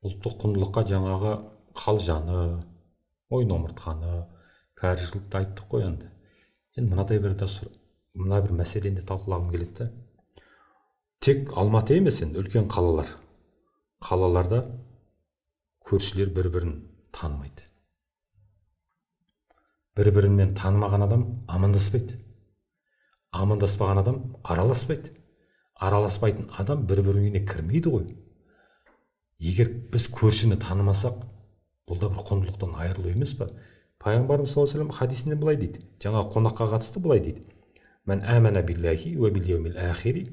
Ұлттық құндылыққа жаңағы қалжаны, ойын омыртқаны, кәрі жылды айттық қой енді. Енді мынадай бір мына бір мәселені талқылағым келеді да. Тек Алматы емес енді, үлкен қалалар. Қалаларда көршілер бір-бірін танымайды. Бір-бірімен танымаған адам амандаспайды. Амандаспаған адам араласпайды. Араласпайтын адам бір-бірінің үйіне кірмейді ғой. Егер біз көршіні танымасақ, бұл да бір құндылықтан айырылу емес па? Пайғамбарымыз саллаллаху алейхи вассалам хадисінде былай дейді. Жаңа қонаққа қатысты былай дейді. Мән амана биллахи уа бил яумил ахири.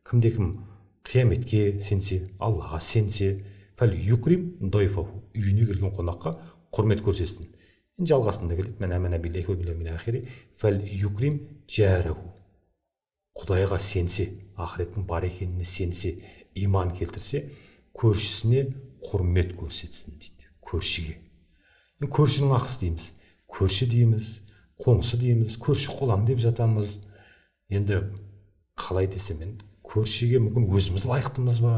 Кімде кім қияметке сенсе, Аллаға сенсе, фәл юкрим дайфаху. Үйіне келген қонаққа құрмет көрсетсін. Енді жалғасында келеді. Мән амана биллахи уа бил яумил ахири фәл юкрим жараху. Құдайға сенсе, ақыреттің бар екеніне сенсе, иман келтірсе, көршісіне құрмет көрсетсін дейді. Көршіге. Енді көршінің ақысы дейміз. Көрші дейміз, қоңсы дейміз, көрші қолаң деп жатамыз. Енді қалай десем, енді көршіге мүмкін өзіміз лайықтымыз ба,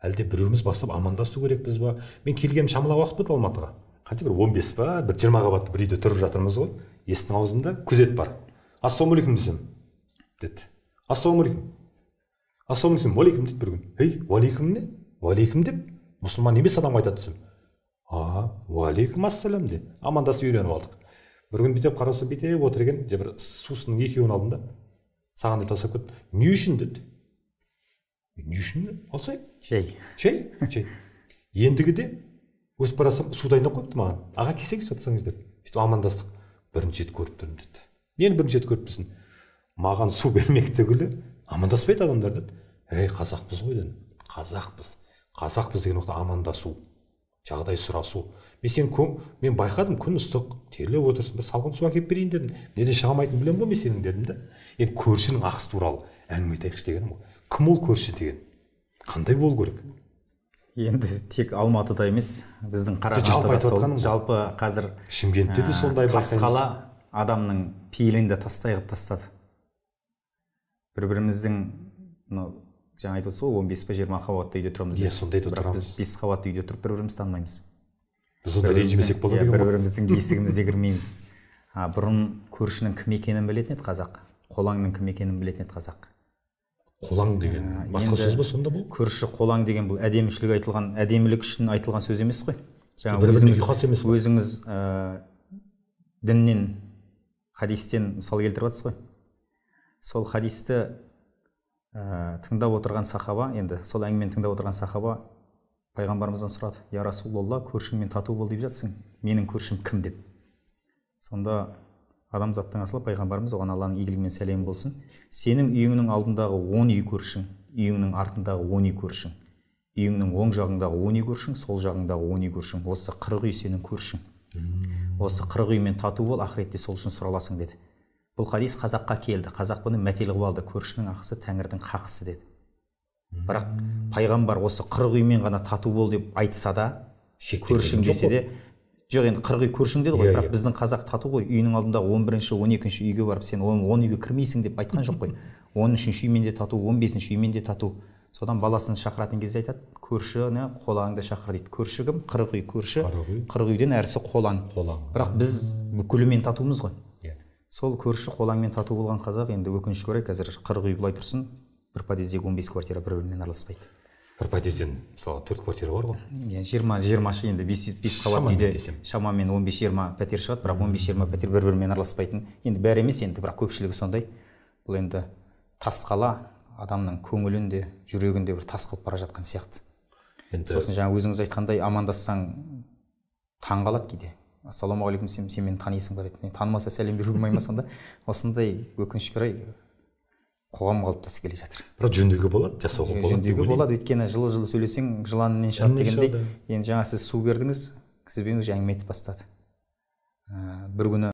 әлде біреуміз бастап амандасу керекпіз ба? Мен келгенім шамалап уақыт болды Алматыға. Қанша бір 15 ба, бір 20 қабатты бір үйде тұрып жатырмыз ғой. Есіктің аузында күзет бар. Ассалаумағалейкум десем, деді. Ассалаумағалейкум. Ассалаумағалейкум, уалейкум дейді бір күн. Ей, уалейкум не? Уалейкум деп мұсылман емес адамға айтады десем. А, уалейкум ассалам де. Амандасып үйреніп алдық. Бір күн бүйтіп қараса бүйтіп отыр екен, же бір сусынның екеуін алдым да. Саған деп тастап кетті. Не үшін деді. Не үшін? Алсай. Шай. Шай? Шай. Ендігіде өтіп барасам су дайындап қойыпты маған. Аға келсеңіз жатсаңыз деп. Сөйтіп амандастық. Бірінші рет көріп тұрмын деді. Нені бірінші рет көріп тұрсың? Маған су бермек түгілі амандаспайды адамдар деді. Ей, қазақпыз ғой дедім. Қазақпыз. Қазақпыз деген уақытта амандасу, жағдай сұрасу. Мен байқадым, күн ыстық, терлеп отырсың, бір салқын су әкеліп берейін дедім. Неден шыға алмайтынын білемін ғой мен сенің дедім да. Енді көршінің ақысы туралы әңгіме айтайықшы дегенім ғой. Кім ол көрші деген? Қандай болу керек? Енді тек Алматыда емес, біздің Қарағандыда сол, жалпы қазір Шымкентте де сондай тас қала адамның пейілін де тастай қылып тастады. Бір-біріміздің мынау жаңа айтып отырсыз ғой, 15 па 20 қабатты үйде тұрамыз. Иә, сондай да тұрамыз. Біз 5 қабатты үйде тұрып бір-бірімізді танымаймыз. Біз онда ренжімесек болады деген ғой. Бір-біріміздің есігімізге кірмейміз. Бұрын көршінің кім екенін білетін еді қазақ. Қолаңның кім екенін білетін еді қазақ. Қолаң деген басқа сөз ба сонда бұл? Көрші қолаң деген бұл әдемішілік айтылған, әдемілік үшін айтылған сөз емес қой. Жаңа өзіңіз діннен, хадистен мысал келтіріп жатсыз ғой. Сол хадисті тыңдап отырған сахаба, енді сол әңгімені тыңдап отырған сахаба пайғамбарымыздан сұрады. Я Расулалла, көршіңмен тату бол деп жатсың, менің көршім кім деп. Сонда адамзаттың асылы пайғамбарымыз, оған Алланың игілігі мен сәлемі болсын, сенің үйіңнің алдындағы 10 үй көршің, үйіңнің артындағы 10 үй көршің, үйіңнің оң жағындағы 10 үй көршің, сол жағындағы 10 үй көршің, осы 40 үй сенің көршің. Осы 40 үймен тату бол, ақыретте сол үшін сұраласың деді. Бұл хадис қазаққа келді. Қазақ бұны мәтел қылып алды. Көршінің ақысы тәңірдің хақысы деді. Бірақ пайғамбар осы 40 үймен ғана тату бол деп айтса да, көршің десе де, жоқ енді 40 үй көршің деді ғой, бірақ біздің қазақ тату ғой, үйінің алдындағы 11-ші, 12-ші үйге барып сен 10 үйге кірмейсің деп айтқан жоқ қой. 13-ші үймен де тату, 15-ші үймен де тату. Содан баласын шақыратын кезде айтады, көршіні қолаңды шақыр дейді. Көрші кім? 40 үй көрші, 40 үйден әрісі қолаң. Бірақ біз бүкілімен татумыз ғой. Сол көрші қолаңмен тату болған қазақ енді өкінішке орай қазір 40 үй былай тұрсын, бір подъездегі 15 квартира бір-бірімен араласпайды. Бір подъезден мысалы 4 квартира бар ғой. Иә, 20-шы енді 5 қабатты үйде шамамен 15-20 пәтер шығады, бірақ 15-20 пәтер бір-бірімен араласпайтын. Енді бәрі емес енді, бірақ көпшілігі сондай. Бұл енді тас қала адамның көңілін де, жүрегін де бір тас қылып бара жатқан сияқты. Сосын жаңа өзіңіз айтқандай амандассаң таң қалады кейде. Ассалаумағалейкум, сен мені танисың ба деп. Мен танымаса сәлем беруге болмай ма сонда? Осындай өкінішке орай қоғам қалыптасып келе жатыр. Бірақ жөндеуге болады, жасауға болады. Жөндеуге болады, өйткені жылы-жылы сөйлесең жылан іннен шығады дегендей. Енді жаңа сіз су бердіңіз, сізбен уже әңгіме айтып бастады. Бір күні